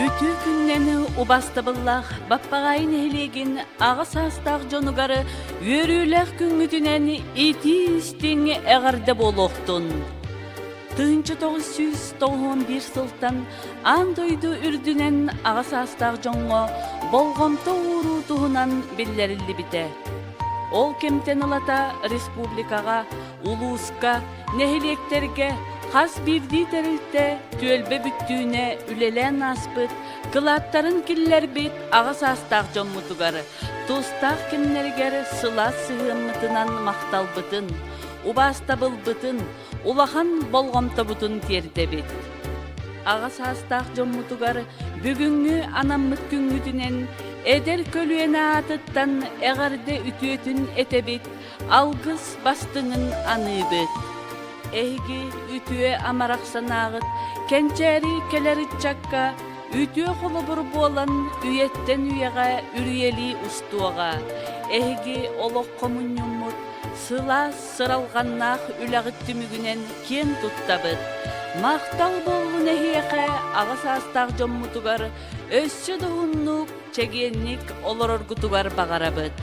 Үтүө күннэн убастабыллаах Баппаҕаайы нэһилиэгин аҕа саастаах дьонугар үөрүүлээх күҥҥүтүнэн итии-истиҥ эҕэрдэ буолуохтун! 1991 сылтан аан дойду үрдүнэн аҕа саастаах дьоҥҥо болҕомто ууруу туһунан биллэриллибитэ. Ол кэмтэн ылата республикаҕа, улууска, нэһилиэктэргэ хас биирдии тэрилтэ түөлбэ бүттүүнэ үлэлээн ааспыт, кылааттарын киллэрбит аҕа саастаах дьоммутугар тустаах кэмнэригэр сылаас сыһыаммытынан махталбытын, убаастабылбытын, улахан болҕомтобутун тиэрдэбит. Аҕа саастаах дьоммутугар бүгүҥҥү анаммыт күҥҥүтүнэн эдэр көлүөнэ аатыттан эҕэрдэ үтүөтүн этэбит, алгыс бастыҥын аныыбыт. Эһиги үтүө амарах санааҕыт кэнчээри кэлэр ыччакка үтүө холобур буолан үйэттэн үйэҕэ үрүйэлии устуоҕа. Эһиги олоххо мунньуммут сылаас сыралҕаннаах үлэҕит түмүгүнэн киэн туттабыт. Махтал буоллун эһиэхэ аҕа саастаах дьоммутугар өссө да уһуннук, чэгиэнник олороргутугар баҕарабыт.